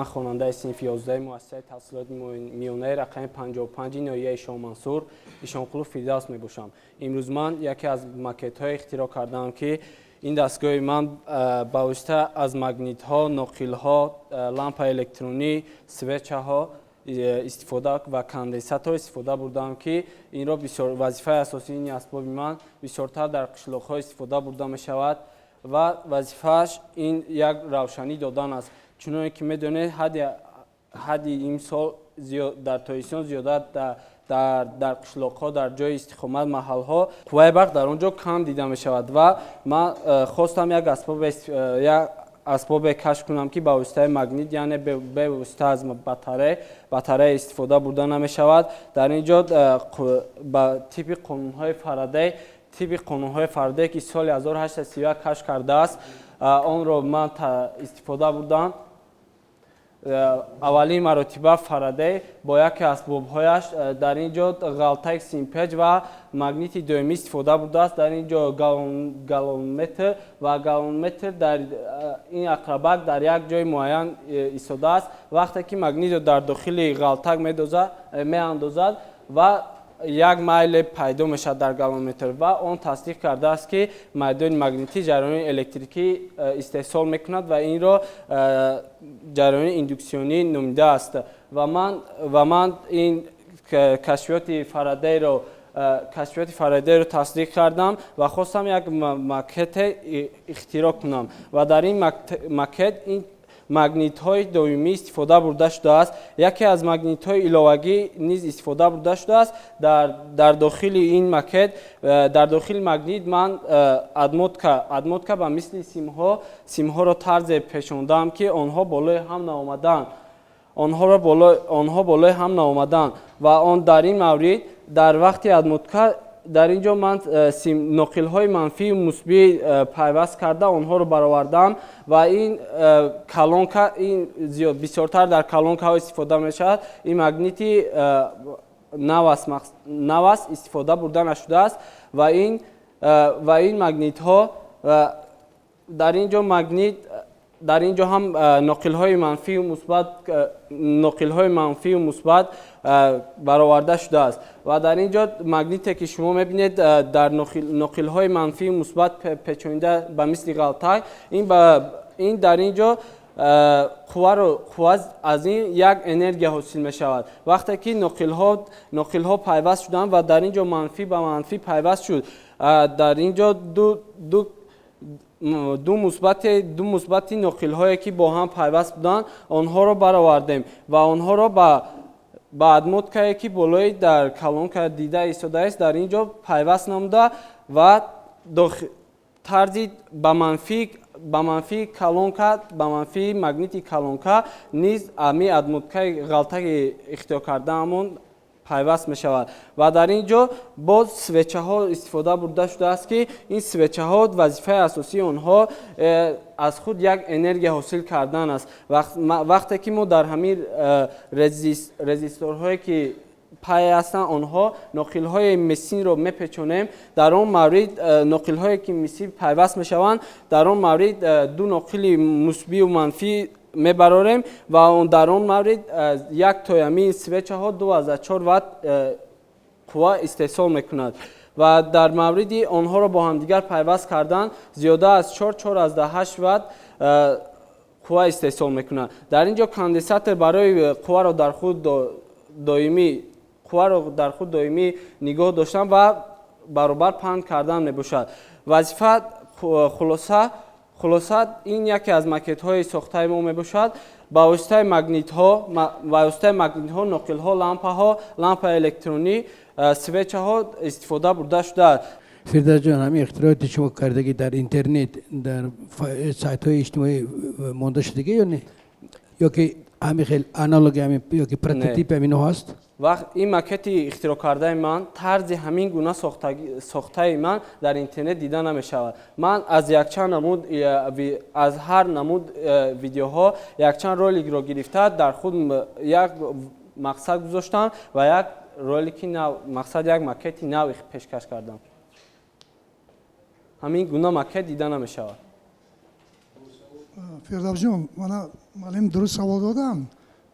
Ман хонандаи синфи 11 муассисаи таҳсилоти миёнаи рақами 55-и ноҳияи Шоҳмансур Ишонқулов Фирдавс мебошам. Имрӯз ман яке аз макетҳое ихтироъ кардаам, ки ин дастгоҳи ман ба восита аз магнитҳо, ноқилҳо, лампаи электронӣ, свечаҳо истифода ва конденсатор истифода бурдаам, ки инро бисёр вазифаи асосии ин асбоби ман бисёртар дар қишлоқҳо истифода бурда мешавад ва вазифааш ин як равшанӣ додан аст. Чуноне ки медонед, ҳадди имсол дар Тоҷикистон зиёда дар қишлоқҳо, дар ҷои истиқомат, маҳалҳо қувваи барқ дар он ҷо кам дида мешавад ва ман хостам як асбобе кашф кунам, ки ба воситаи магнит, яъне бевосита аз батарея истифода бурда намешавад. Дар ин ҷо ба тибқи қонунҳои Фарадей, тибқи қонунҳои Фарадей, ки соли 1831 кашф кардааст, онро ман истифода бурдам. Аввалин маротиба Фарадей бо яке асбобҳояш, дар ин ҷо ғалтаи симпеч ва магнити доимӣ истифода бурдааст. Дар ин ҷо галванометр ва галванометр дар ин ақрабак дар як ҷои муайян истодааст. Вақте ки магнитро дар дохили ғалтак меандозад ва як майле пайдо мешавад дар галванометр ва он тасдиқ кардааст, ки майдони магнитӣ ҷараёни электрикӣ истеҳсол мекунад ва инро ҷараёни индуксионӣ номидааст. Ва ман ин кашфиёти Фарадейро тасдиқ кардам ва хостам як макете ихтироъ кунам ва дар ин макет ин магнитҳои доимӣ истифода бурда шудааст, яке аз магнитҳои иловагӣ низ истифода бурда шудааст. Дар дохили ин макет, дар дохили магнит ман обмотка ба мисли симҳо, симҳоро тарзе пешондаам, ки онҳо болои ҳам наомаданд, онҳо болои ҳам наомаданд ва он дар ин маврид дар вақти обмотка дар ин ҷо ман ноқилҳои манфию мусбӣ пайваст карда, онҳоро баровардам ва ин колонка, ин зиёд бисёртар дар колонкаҳо истифода мешавад. Ин магнити нав аст, истифода бурда нашудааст ва ин магнитҳо, дар ин ҷо магнит, дар ин ҷо ҳам ноқилҳои манфию мусбат бароварда шудааст ва дар ин ҷо магните, ки шумо мебинед, дар ноқилҳои манфию мусбат печонида ба мисли ғалтак, ин дар ин ҷо қувваро, қувва аз ин як энергия ҳосил мешавад. Вақте ки ноқилҳо пайваст шуданд ва дар ин ҷо манфӣ ба манфӣ пайваст шуд, дар ин ҷо ду мусбати ноқилҳое, ки бо ҳам пайваст буданд, онҳоро баровардем ва онҳоро ба обмоткае, ки болои дар колонка дида истодааст, дар ин ҷо пайваст намуда ва тарзи ба манфии колонка, ба манфии магнити колонка низ ами обмоткаи ғалтаки ихтироъ кардаамон пайваст мешавад. Ва дар ин ҷо боз свечаҳо истифода бурда шудааст, ки ин свечаҳо вазифаи асосии онҳо аз худ як энергия ҳосил кардан аст. Вақте ки мо дар ҳамин резисторҳое, ки пай ҳастанд, онҳо ноқилҳои мисинро мепечонем, дар он маврид ноқилҳое, ки мисӣ пайваст мешаванд, дар он маврид ду ноқили мусбию манфӣ мебарорем ва дар он маврид як тои ҳамин свечаҳо 2,4 ватт қувва истеҳсол мекунад ва дар мавриди онҳоро бо ҳамдигар пайваст кардан зиёда аз 4,4,8 ватт қувва истеҳсол мекунад. Дар ин ҷо конденсатор барои қувваро дар худ доимӣ нигоҳ доштан ва баробар паҳн кардан мебошад вазифа. Хулоса, ин яке аз макетҳои сохтаи мо мебошад. Ба воситаи магнитҳо, ноқилҳо, лампаҳо, лампаи электронӣ, свечаҳо истифода бурда шудааст. Фирдавсҷон, ҳамин ихтироъоти шумо кардагӣ дар интернет, дар сайтҳои иҷтимоӣ монда шудагӣ ё не, ё ки ҳамин хел аналоги ҳамин ё ки прототипи ҳамино ҳаст? Вақт ин макети ихтироъ кардаи ман, тарзи ҳамин гуна сохтаи ман дар интернет дида намешавад. Ман аз якчанд намуд, аз ҳар намуд видеоҳо якчанд роликро гирифта, дар худ як мақсад гузоштам ва як ролики нав, мақсад, як макети нав пешкаш кардам. Ҳамин гуна макет дида намешавад. Фирдавсҷон, мана муаллим дуруст савол додам.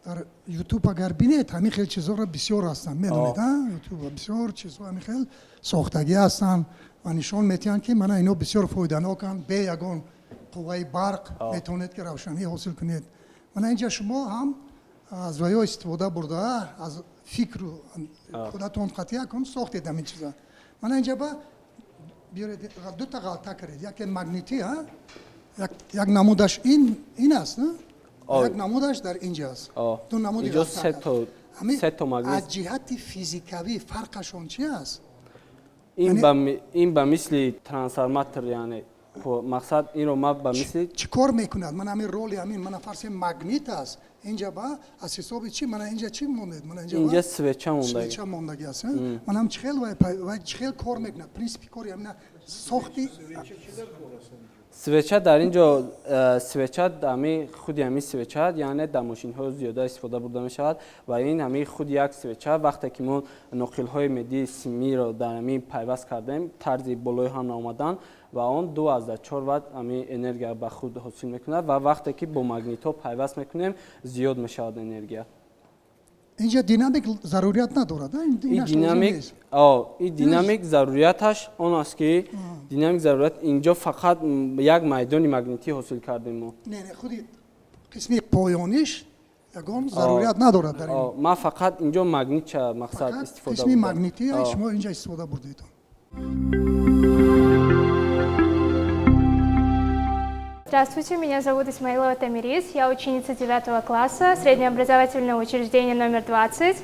Дар Ютуб агар бинед, ҳамин хел чизҳоро бисёр ҳастанд, медонед, Ютуб бисёр чизҳо ҳамин хел сохтагӣ ҳастанд ва нишон медиҳанд, ки мана ино бисёр фоиданоканд, бе ягон қувваи барқ метавонед, ки равшанӣ ҳосил кунед. Мана инҷа шумо ҳам аз ваё истифода бурда, аз фикру худатон қатъия кун сохтед ҳамин чиза. Мана инҷа ба биёред, дута ғалта кардед, яке магнитӣ, як намудаш ин аст, як намудаш дар инҷа аст. Ду намуди. Инҷо сето магнит. Аз ҷиҳати физикавӣ фарқашон чи аст? Ин ба мисли трансформатор, яъне мақсад инро ма ба мисли Чӣ кор мекунад? Мана ҳамин роли ҳамин, мана фарз, магнит аст инҷа, ба аз ҳисоби чӣ? Мана инҷа чӣ мондед? Мана инҷа свеча мондаги. Свеча мондаги аст. Манам чӣ хел вай, чӣ хел кор мекунад, принсипи кори ҳамина сохти? Свеча дар ин ҷо, свеча ҳами худи ҳами свеча, яъне дар мошинҳо зиёда истифода бурда мешавад. Ва ин ҳами худ як свеча, вақте ки мо ноқилҳои медии симиро дар ҳами пайваст кардем, тарзи болои ҳам наомадан, ва он 2,4 ватт ҳами энергия ба худ ҳосил мекунад. Ва вақте ки бо магнитҳо пайваст мекунем, зиёд мешавад энергия. Инҷа динамик зарурият надорад? И динамик зарурияташ он аст, ки динамик зарурият инҷо фақат як майдони магнитӣ ҳосил кардем мо. Не, не, худи қисми поёниш ягон зарурият надорад дар ин. Ман фақат инҷо магнитча мақсад истифода. Қисми магнитӣ шумо инҷа истифода бурдед. Здравствуйте, меня зовут Исмаилова Тамирис, я ученица 9 класса среднеобразовательного учреждения номер 20.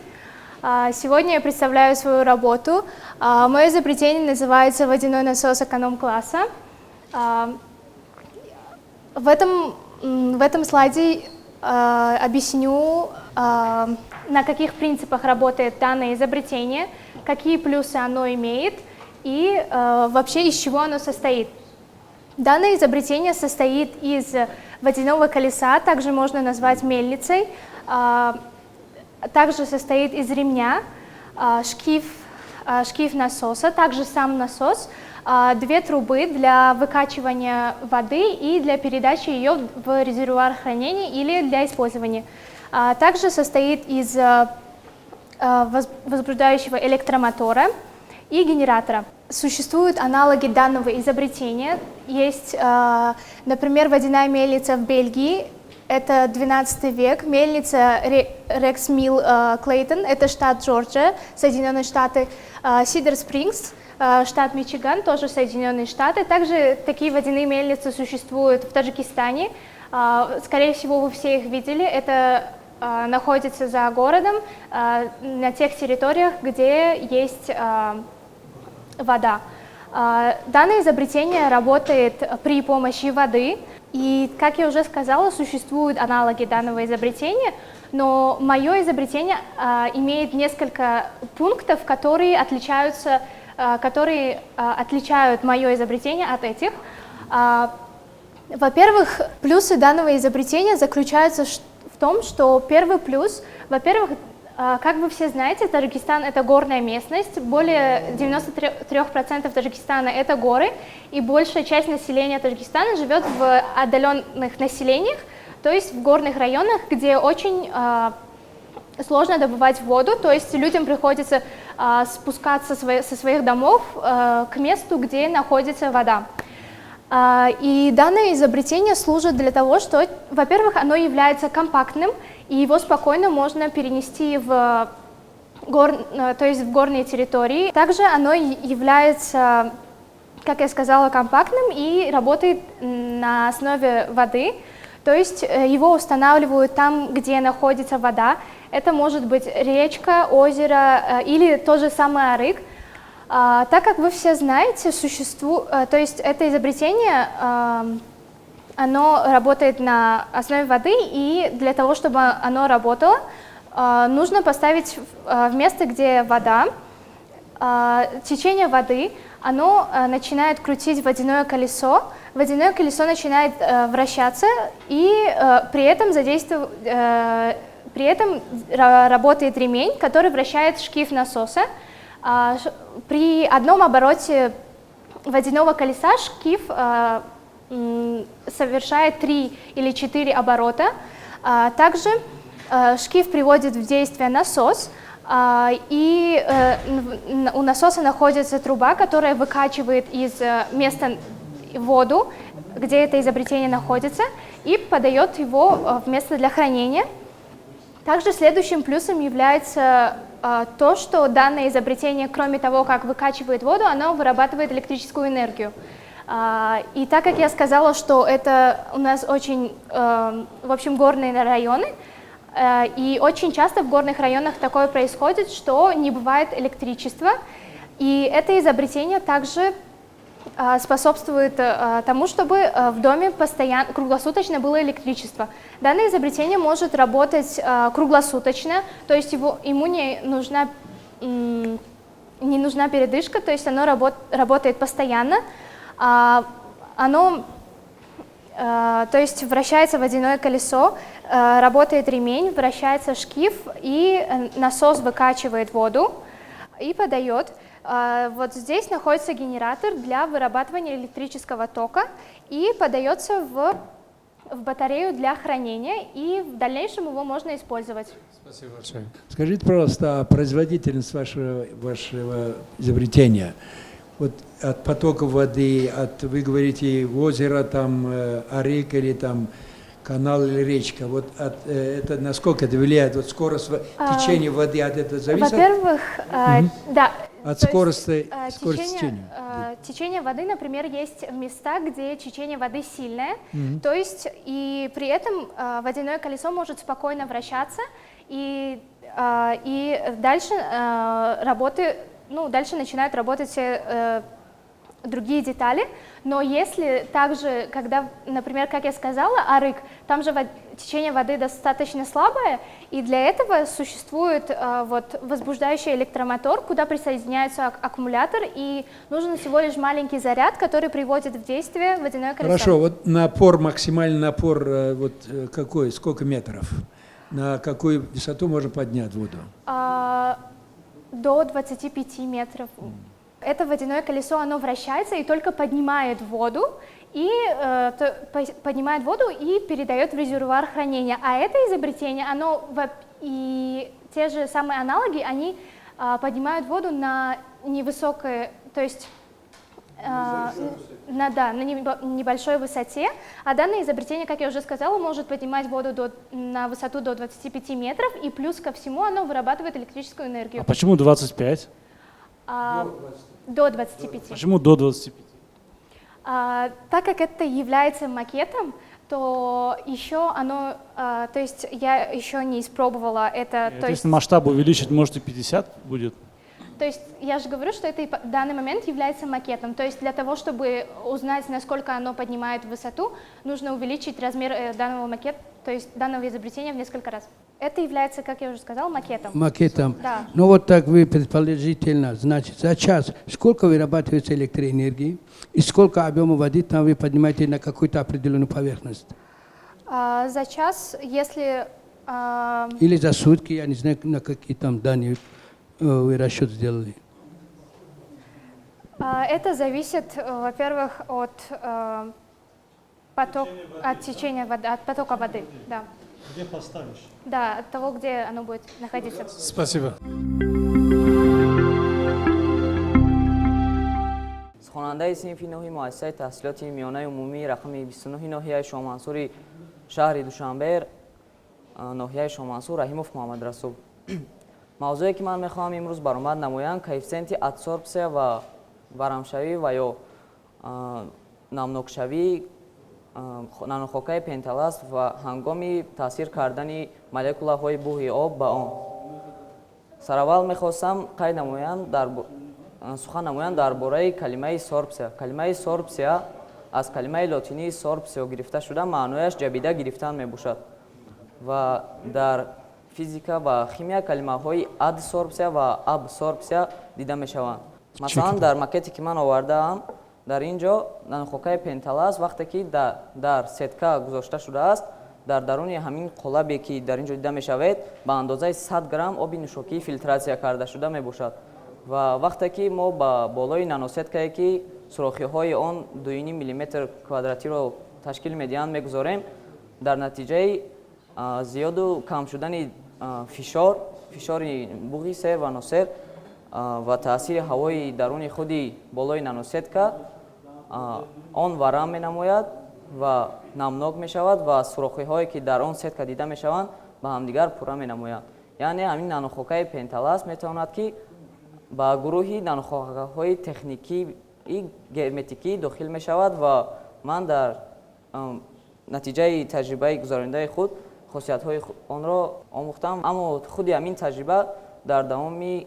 Сегодня я представляю свою работу. Мое изобретение называется «Водяной насос эконом-класса». В этом слайде объясню, на каких принципах работает данное изобретение, какие плюсы оно имеет и вообще из чего оно состоит. Данное изобретение состоит из водяного колеса, также можно назвать мельницей, также состоит из ремня, шкив насоса, также сам насос, две трубы для выкачивания воды и для передачи ее в резервуар хранения или для использования. Также состоит из возбуждающего электромотора и генератора. Существуют аналоги данного изобретения. Есть, например, водяная мельница в Бельгии, это 12 век, мельница Рекс Милл Клейтон, это штат Джорджия, Соединенные Штаты, Сидер Спрингс, штат Мичиган, тоже Соединенные Штаты. Также такие водяные мельницы существуют в Таджикистане. Скорее всего, вы все их видели. Это находится за городом, на тех территориях, где есть вода. Данное изобретение работает при помощи воды. И, как я уже сказала, существуют аналоги данного изобретения, но мое изобретение имеет несколько пунктов, которые отличают мое изобретение от этих. Во-первых, плюсы данного изобретения заключаются в том, что первый плюс, во-первых, как вы все знаете, Таджикистан – это горная местность, более 93% Таджикистана – это горы, и большая часть населения Таджикистана живет в отдаленных населениях, то есть в горных районах, где очень сложно добывать воду, то есть людям приходится спускаться со своих домов к месту, где находится вода. И данное изобретение служит для того, что, во-первых, оно является компактным, и его спокойно можно перенести то есть в горные территории. Также оно является, как я сказала, компактным и работает на основе воды. То есть его устанавливают там, где находится вода. Это может быть речка, озеро или тот же самый арык. Так как вы все знаете, то есть это изобретение, оно работает на основе воды, и для того, чтобы оно работало, нужно поставить в место, где вода, течение воды, оно начинает крутить водяное колесо, водяное колесо начинает вращаться, и при этом работает ремень, который вращает шкив насоса. При одном обороте водяного колеса шкив Совершает три или четыре оборота. Также шкив приводит в действие насос, и у насоса находится труба, которая выкачивает из места воду, где это изобретение находится, и подает его в место для хранения. Также следующим плюсом является то, что данное изобретение, кроме того, как выкачивает воду, оно вырабатывает электрическую энергию. И так как я сказала, что это у нас очень, в общем, горные районы, и очень часто в горных районах такое происходит, что не бывает электричества, и это изобретение также способствует тому, чтобы в доме постоянно, круглосуточно было электричество. Данное изобретение может работать круглосуточно, то есть ему не нужна передышка, то есть оно работает постоянно. Оно, то есть вращается водяное колесо, работает ремень, вращается шкив, и насос выкачивает воду и подает. Вот здесь находится генератор для вырабатывания электрического тока и подается в батарею для хранения, и в дальнейшем его можно использовать. Спасибо большое. Скажите, пожалуйста, а производительность вашего изобретения, вот от потока воды, от, вы говорите, озера, там, арык или там канал или речка, вот это насколько это влияет, вот скорость течения воды от этого зависит? Во-первых, да. От То есть, скорости течение, течения. Течение воды, например, есть места, где течение воды сильное, то есть и при этом водяное колесо может спокойно вращаться, и дальше работы, ну, дальше начинают работать все другие детали, но если также, когда, например, как я сказала, арык, там же течение воды достаточно слабое, и для этого существует вот возбуждающий электромотор, куда присоединяется аккумулятор, и нужен всего лишь маленький заряд, который приводит в действие водяное колесо. Хорошо, вот напор, максимальный напор, вот какой, сколько метров? На какую высоту можно поднять воду? До 25 метров. Это водяное колесо, оно вращается и только поднимает воду, и поднимает воду и передает в резервуар хранения. А это изобретение, оно и те же самые аналоги, они поднимают воду на невысокой, то есть да, на небольшой высоте. А данное изобретение, как я уже сказала, может поднимать воду на высоту до 25 метров, и плюс ко всему оно вырабатывает электрическую энергию. А почему 25? До 25. Почему до 25? Так как это является макетом, то еще оно, то есть я еще не испробовала это. Нет, То есть, если масштаб увеличить, может, и 50 будет? То есть я же говорю, что это и в данный момент является макетом. То есть для того, чтобы узнать, насколько оно поднимает высоту, нужно увеличить размер данного макета, то есть данного изобретения в несколько раз. Это является, как я уже сказала, макетом. Макетом. Да. Ну вот так вы предположительно, значит, за час сколько вырабатывается электроэнергии и сколько объема воды там вы поднимаете на какую-то определенную поверхность? За час, если Или за сутки, я не знаю, на какие там данные вы расчет сделали. Это зависит, во-первых, от течения воды, от потока воды, да. Где поставишь? Да, от того, где оно будет находиться. Спасибо. Хонандаи синфи нӯҳи муассисаи таҳсилоти миёнаи умумии рақами 29 ноҳияи Шоҳмансури шаҳри Душанбе, ноҳияи Шоҳмансур, Раҳимов Муҳаммадрасул. Мавзӯе, ки ман мехоҳам имрӯз баромад намоям, коэффисиенти адсорбсия ва варамшавӣ ва ё намнокшавии нанохокаи пенталаст ва ҳангоми таъсир кардани молекулаҳои буғи об ба он. Сараввал мехостам қайд намоям дар сухан намоям дар бораи калимаи сорбсия. Калимаи сорбсия аз калимаи лотинии сорбсио гирифта шуда, маънояш ҷабида гирифтан мебошад ва дар физика ва химия калимаҳои адсорбсия ва абсорбсия дида мешаванд. Масалан, дар макете, ки ман овардаам, дар ин ҷо нанохокаи пенталас вақте ки дар сетка гузошта шудааст, дар даруни ҳамин қолабе, ки дар ин ҷо дида мешавед, ба андозаи 100 грамм оби нӯшокии филтратсия карда шуда мебошад ва вақте ки мо ба болои наносеткае, ки сурохиҳои он 2,5 миллиметр квадратиро ташкил медиҳанд, мегузорем, дар натиҷаи зиёду кам шудани фишори буғи сер ва носер ва таъсири ҳавои даруни худи болои наносетка, он варам менамояд ва намнок мешавад ва сурохиҳое, ки дар он сетка дида мешаванд, ба ҳамдигар пурра менамоянд. Яъне ҳамин нанохокаи пенталаст метавонад, ки ба гурӯҳи нанохокаҳои техникии герметикӣ дохил мешавад ва ман дар натиҷаи таҷрибаи гузаронидаи худ хосиятҳои онро омӯхтам. Аммо худи ҳамин таҷриба дар давоми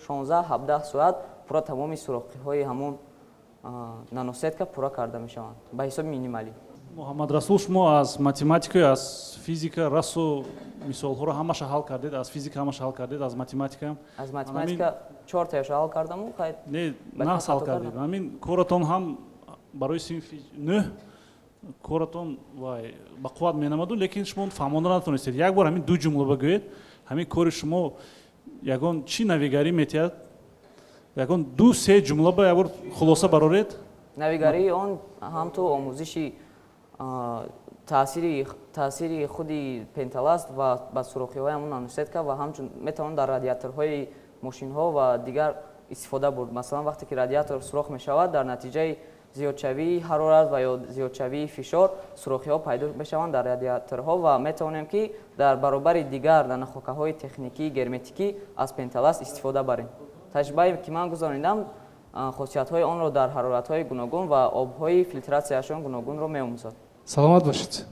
16-17 соат пурра тамоми сурохиҳои ҳамон наносетка пурра карда мешаванд ба ҳисоби минималӣ. Муҳаммад Расул, шумо аз математика, аз физика расу мисолҳоро ҳамаша ҳал кардед, аз физика ҳамаша ҳал кардед, аз математика. Аз математика чортаяшо ҳал кардаму. Не, нағз ҳал кардед. Ҳамин коратон ҳам барои синфи нӯҳ коратон вай ба қувват менамаду, лекин шумо фаҳмонда натонистед. Як бор ҳамин ду ҷумла бигӯед, ҳамин кори шумо ягон чӣ навигарӣ метиҳад, ягон ду се ҷумла ба як бор хулоса бароред. Навигарии он ҳам ту омӯзиши таъсири худи пенталаст ва ба сурохиҳои ҳамон наносетка ва ҳамчун метавон дар радиаторҳои мошинҳо ва дигар истифода бурд. Масалан, вақте ки радиатор сурох мешавад, дар натиҷаи зиёдшавии ҳарорат ва ё зиёдшавии фишор сурохиҳо пайдо мешаванд дар радиаторҳо ва метавонем, ки дар баробари дигар нанохокаҳои техникии герметикӣ аз пенталаст истифода барем. Таҷрибае, ки ман гузаронидам, хосиятҳои онро дар ҳароратҳои гуногун ва обҳои филтратсияшон гуногунро меомӯзад. Саломат бошед.